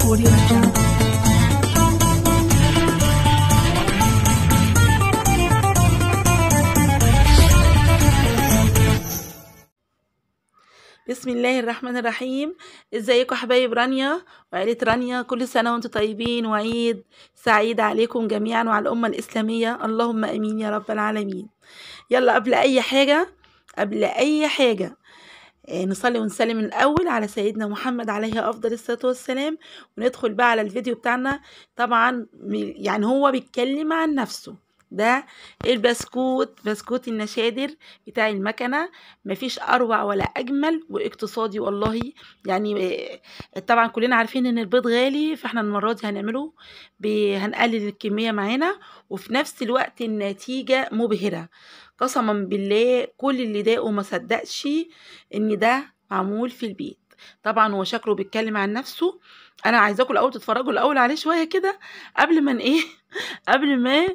Audio Jungle. بسم الله الرحمن الرحيم. ازيكم حبايب رانيا وعيلة رانيا؟ كل سنة وانتم طيبين وعيد سعيد عليكم جميعا وعلى الأمة الإسلامية، اللهم امين يا رب العالمين. يلا قبل اي حاجة نصلي ونسلم الأول على سيدنا محمد عليه أفضل الصلاة والسلام، وندخل بقى على الفيديو بتاعنا. طبعا يعني هو بيتكلم عن نفسه، ده البسكوت، بسكوت النشادر بتاع المكنة، مفيش أروع ولا أجمل واقتصادي والله. يعني طبعا كلنا عارفين إن البيض غالي، فاحنا المرة دي هنعمله هنقلل الكمية معانا، وفي نفس الوقت النتيجة مبهرة قسما بالله. كل اللي داقه ما صدقش إن ده معمول في البيت. طبعا هو شكله بيتكلم عن نفسه. أنا عايزاكم الأول تتفرجوا الأول عليه شوية كده قبل ما قبل ما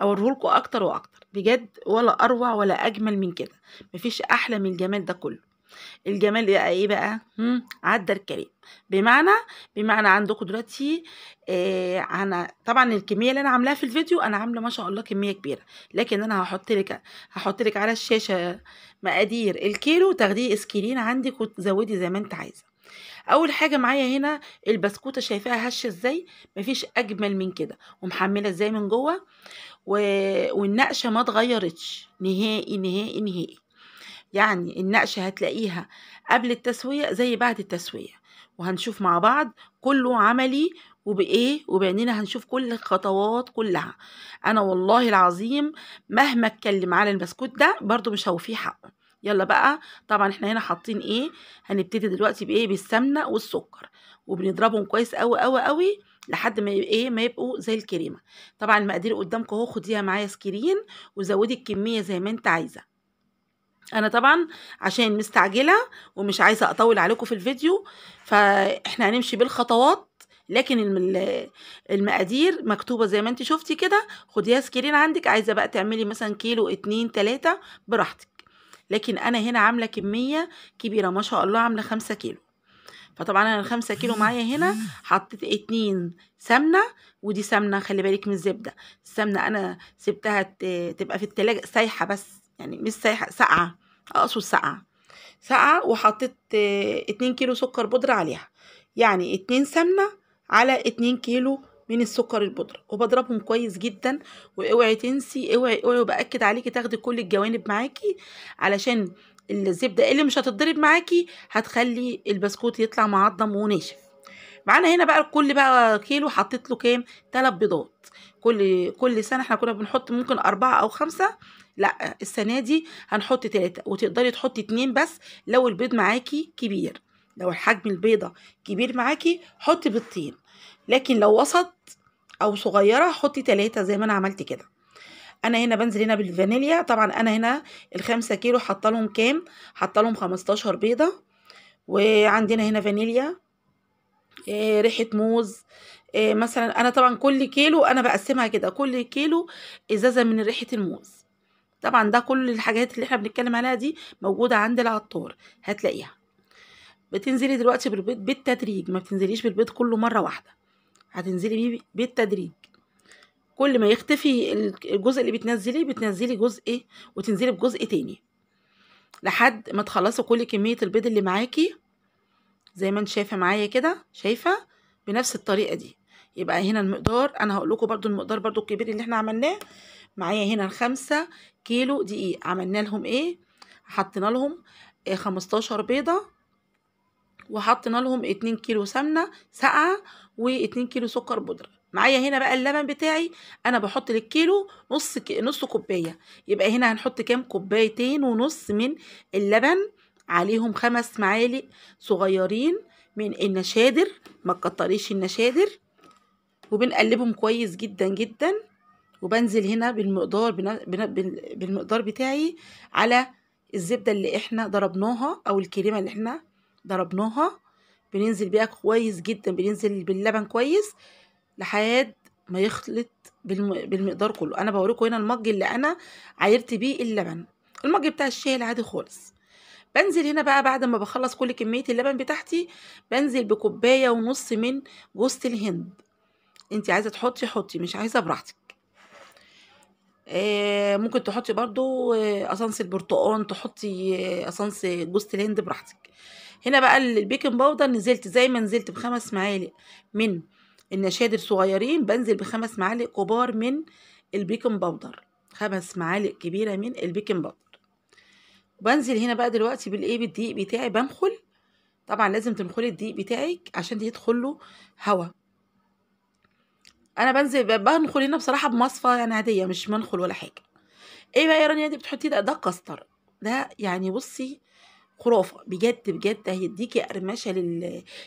اوريهولكم اكتر واكتر. بجد ولا اروع ولا اجمل من كده، مفيش احلى من الجمال ده كله. الجمال بقى ايه بقى؟ عدى الكلام. بمعنى عندكم دلوقتي انا طبعا الكمية اللي انا عاملاها في الفيديو، انا عامله ما شاء الله كمية كبيرة، لكن انا هحط لك على الشاشة مقادير الكيلو، تاخديه screen عندك وتزودي زي ما انت عايزه. اول حاجة معايا هنا البسكوته، شايفاها هشه ازاي؟ مفيش اجمل من كده، ومحمله ازاي من جوه، والنقشه ما اتغيرتش نهائي نهائي نهائي. يعني النقشه هتلاقيها قبل التسوية زي بعد التسوية، وهنشوف مع بعض كله عملي وبايه وبعينينا، هنشوف كل الخطوات كلها. انا والله العظيم مهما اتكلم على البسكوت ده برضو مش هوفيه حقه. يلا بقى، طبعا احنا هنا حاطين ايه؟ هنبتدي دلوقتي بايه؟ بالسمنه والسكر، وبنضربهم كويس قوي قوي قوي لحد ما ايه، ما يبقوا زي الكريمة. طبعا المقادير قدامكم اهو، خديها معايا screen وزودي الكمية زي ما انت عايزه. انا طبعا عشان مستعجلة ومش عايزه اطول عليكم في الفيديو، فاحنا هنمشي بالخطوات، لكن المقادير مكتوبة زي ما انت شفتي كده، خديها screen عندك. عايزه بقى تعملي مثلا كيلو 2 3 براحتك، لكن انا هنا عامله كمية كبيرة ما شاء الله، عامله 5 كيلو. فطبعا انا ال5 كيلو معايا هنا حطيت 2 سمنه، ودي سمنه خلي بالك من الزبدة. السمنة انا سبتها تبقى في التلاجة سايحه، بس يعني مش سايحه، ساقعه، اقصد ساقعه ساقعه. وحطيت 2 كيلو سكر بودره عليها، يعني 2 سمنه على 2 كيلو من السكر البودره، وبضربهم كويس جدا. واوعي تنسي، اوعي اوعي، وباكد عليكي تاخدي كل الجوانب معاكي، علشان الزبدة اللي مش هتتضرب معاكي هتخلي البسكوت يطلع معضم وناشف. معانا هنا بقى كل بقى كيلو حطيت له كام؟ 3 بيضات. كل سنة احنا كنا بنحط ممكن 4 أو 5، لا السنة دي هنحط 3، وتقدري تحطي 2 بس لو البيض معاكي كبير. لو الحجم البيضة كبير معاكي حطي بيضتين، لكن لو وسط او صغيرة حطي 3 زي ما انا عملت كده. انا هنا بنزل هنا بالفانيليا. طبعا انا هنا ال5 كيلو حاطه لهم كام؟ حاطه لهم 15 بيضة. وعندنا هنا فانيليا، ريحه موز، مثلا انا طبعا كل كيلو انا بقسمها كده، كل كيلو ازازة من ريحه الموز. طبعا ده كل الحاجات اللي احنا بنتكلم عليها دي موجودة عند العطار، هتلاقيها. بتنزلي دلوقتي بالبيض بالتدريج، ما بتنزليش بالبيض كله مرة واحدة، هتنزلي بيه بالتدريج. كل ما يختفي الجزء اللي بتنزليه بتنزلي جزء وتنزلي بجزء تاني لحد ما تخلصي كل كمية البيض اللي معاكي زي ما انت شايفه معايا كده، شايفه بنفس الطريقة دي. يبقى هنا المقدار، انا هقول لكم برده المقدار برده الكبير اللي احنا عملناه. معايا هنا 5 كيلو دقيق، عملنا لهم ايه؟ حطينا لهم 15 بيضة، وحطينا لهم 2 كيلو سمنه ساقعه، و2 كيلو سكر بودره. معايا هنا بقى اللبن بتاعي، انا بحط للكيلو نص كوباية، يبقى هنا هنحط كام؟ 2.5 كوباية من اللبن، عليهم 5 معالق صغيرين من النشادر، ما تكتريش النشادر، وبنقلبهم كويس جدا جدا. وبنزل هنا بالمقدار بالمقدار بتاعي على الزبدة اللي احنا ضربناها او الكريمة اللي احنا ضربناها، بننزل بيها كويس جدا، بننزل باللبن كويس لحد ما يخلط بالمقدار كله. انا بوريكم هنا المج اللي انا عايرت بيه اللبن، المج بتاع الشاي العادي خالص. بنزل هنا بقى بعد ما بخلص كل كمية اللبن بتاعتي، بنزل بكوبايه ونص من جوزة الهند. انت عايزه تحطي حطي، مش عايزه براحتك. ممكن تحطي برضو اسانس البرتقان، تحطي اسانس جوزة الهند براحتك. هنا بقى ال baking powder نزلت زي ما نزلت ب5 معالق من النشادر صغيرين، بنزل ب5 معالق كبار من ال baking powder، 5 معالق كبيرة من ال baking powder. بنزل هنا بقى دلوقتي بالايه، بالدقيق بتاعي. بنخل، طبعا لازم تنخلي الدقيق بتاعك عشان يدخل له هوا. انا بنزل بنخل هنا بصراحة بمصفى يعني عادية، مش منخل ولا حاجة. ايه بقى يا رانيا دي بتحطيه ده؟ ده كاستر ده، يعني بصي خرافه بجد بجد، هيديكي قرمشه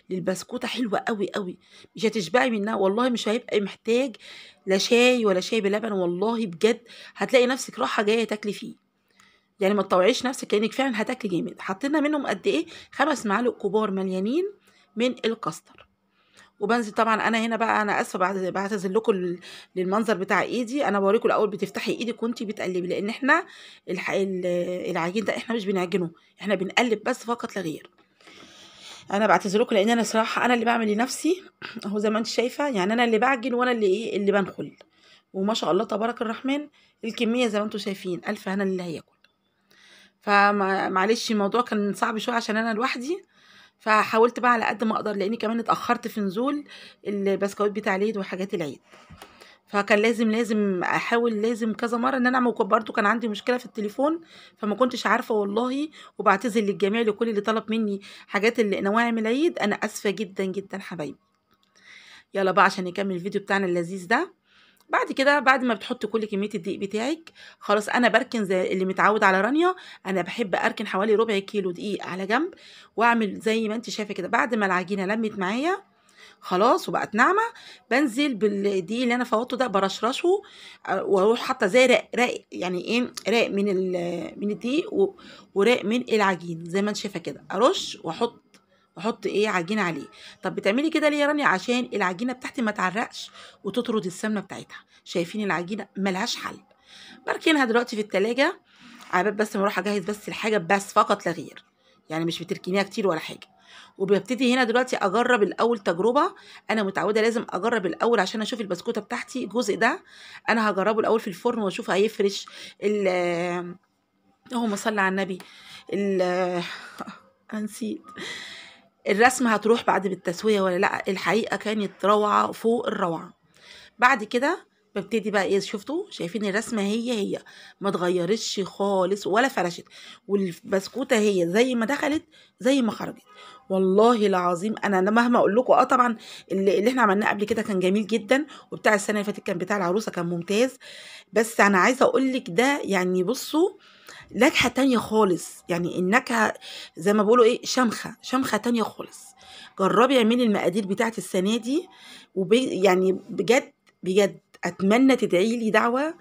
للبسكوته حلوة قوي قوي، مش هتشبعي منها والله، مش هيبقى محتاج لا شاي ولا شاي بلبن والله بجد، هتلاقي نفسك راحة جاية تاكلي فيه. يعني ما تطوعيش نفسك لانك فعلا هتاكلي جامد. حطينا منهم قد ايه؟ 5 معالق كبار مليانين من الكاستر. وبنزل طبعا انا هنا بقى، انا اسفه بعتذر لكم للمنظر بتاع ايدي، انا بوريكم الاول بتفتحي ايدك وانتي بتقلبي، لان احنا العجين ده احنا مش بنعجنه، احنا بنقلب بس فقط لا غير. انا بعتذر لكم لان انا صراحة انا اللي بعمل لنفسي اهو زي ما انت شايفه، يعني انا اللي بعجن وانا اللي ايه اللي بنخل، وما شاء الله تبارك الرحمن الكمية زي ما انتم شايفين، الف هنا اللي هياكل. فمعلش الموضوع كان صعب شوية عشان انا لوحدي، فحاولت بقى على قد ما اقدر، لاني كمان اتاخرت في نزول البسكويت بتاع العيد وحاجات العيد، فكان لازم احاول لازم كذا مرة ان انا اعمل. برضه كان عندي مشكلة في التليفون فما كنتش عارفه والله، وبعتذر للجميع لكل اللي طلب مني حاجات اللي نواعم العيد، انا اسفه جدا جدا حبايبي. يلا بقى عشان نكمل الفيديو بتاعنا اللذيذ ده. بعد كده بعد ما بتحط كل كمية الدقيق بتاعك خلاص، انا بركن زي اللي متعود على رانيا، انا بحب اركن حوالي ربع كيلو دقيق على جنب، واعمل زي ما انت شايفه كده. بعد ما العجينة لمت معايا خلاص وبقت ناعمة، بنزل بالدقيق اللي انا فوضته ده، برشرشه واروح حاطه زي رق يعني ايه، رق من الدقيق ورق من العجين زي ما انت شايفه كده، ارش واحط ايه عجينه عليه. طب بتعملي كده ليه يا رانيا؟ عشان العجينة بتاعتي ما تعرقش وتطرد السمنة بتاعتها. شايفين العجينة ملهاش حل. بركنها دلوقتي في التلاجة على بال بس ما اروح اجهز بس الحاجة، بس فقط لا غير، يعني مش بتركنيها كتير ولا حاجة. وببتدي هنا دلوقتي اجرب الاول تجربه، انا متعوده لازم اجرب الاول عشان اشوف البسكوته بتاعتي. الجزء ده انا هجربه الاول في الفرن واشوف هيفرش اللهم صل على النبي، انا نسيت الرسمة هتروح بعد بالتسويه ولا لا. الحقيقة كانت روعه فوق الروعة. بعد كده ببتدي بقى ايه، شفتوا شايفين الرسمة هي هي ما اتغيرتش خالص ولا فرشت، والبسكوته هي زي ما دخلت زي ما خرجت والله العظيم. انا مهما اقول لكم طبعا اللي احنا عملناه قبل كده كان جميل جدا، وبتاع السنة اللي فاتت كان بتاع العروسة كان ممتاز، بس انا عايزه اقول لك ده يعني بصوا نكهة تانية خالص، يعني النكهة زي ما بيقولوا ايه، شمخه تانية خالص. جربي اعملي المقادير بتاعت السنة دي، يعني بجد بجد اتمنى تدعي لي دعوه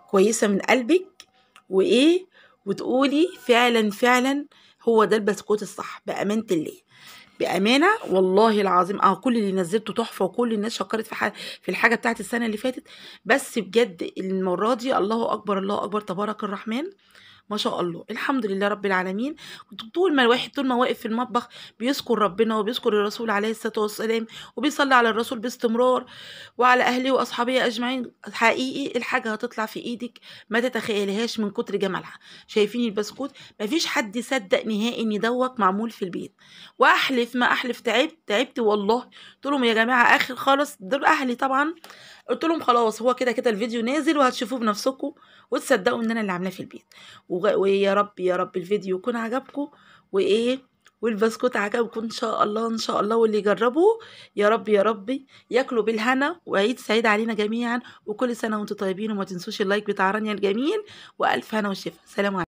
كويسة من قلبك، وايه وتقولي فعلا فعلا هو ده البسكوت الصح بامانه الله، بامانه والله العظيم. كل اللي نزلته تحفة، وكل الناس شكرت في الحاجة بتاعت السنة اللي فاتت، بس بجد المرة دي الله اكبر الله اكبر تبارك الرحمن ما شاء الله الحمد لله رب العالمين. طول ما الواحد طول ما واقف في المطبخ بيذكر ربنا وبيذكر الرسول عليه الصلاة والسلام وبيصلي على الرسول باستمرار وعلى اهله واصحابه اجمعين، حقيقي الحاجة هتطلع في ايدك ما تتخيلهاش من كتر جمالها. شايفين البسكوت؟ مفيش حد صدق نهائي ان دوت معمول في البيت، واحلف ما احلف، تعبت والله. قلت لهم يا جماعة اخر خالص، دول اهلي طبعا، قلت لهم خلاص هو كده كده الفيديو نازل وهتشوفوه بنفسكم وتصدقوا ان انا اللي عاملاه في البيت. ويا رب يا رب الفيديو يكون عجبكم، وايه والبسكوت عجبكم ان شاء الله ان شاء الله، واللي يجربوه يا رب يا رب ياكلوا بالهنا، وعيد سعيد علينا جميعا، وكل سنة وانتم طيبين. وما تنسوش ال like بتاع رانيا الجميل، والف هنا وشفا. سلام عليكم.